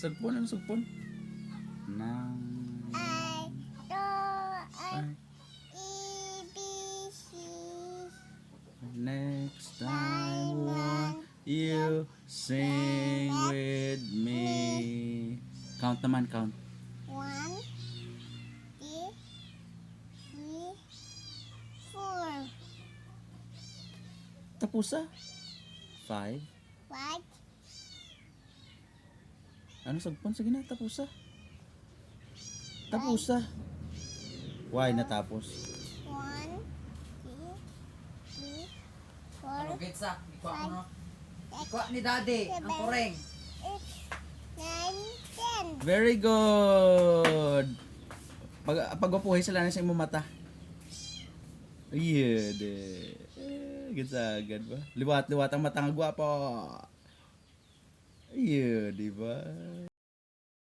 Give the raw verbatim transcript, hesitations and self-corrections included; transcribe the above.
Sugpon, ano sugpon? Nang... I, do, I, Ay, A, B, C. next time won't you sing with me? Count naman, count. One, two, three, four, Tapusa. Five. five, Ano sugpon? Sige na, tapusa. Tapusa. Why natapos? one, two, three, Ano four, gitsa? Ikuha ko na. six, Ikuha ni daddy ang seven, koreng. eight, nine, ten. Very good. Pag pagwapuhi sila na sa imong mata. Iya, de. Eh, ginsagan ba? Liwat-liwat ang mata nga gwapo. Iya, di ba?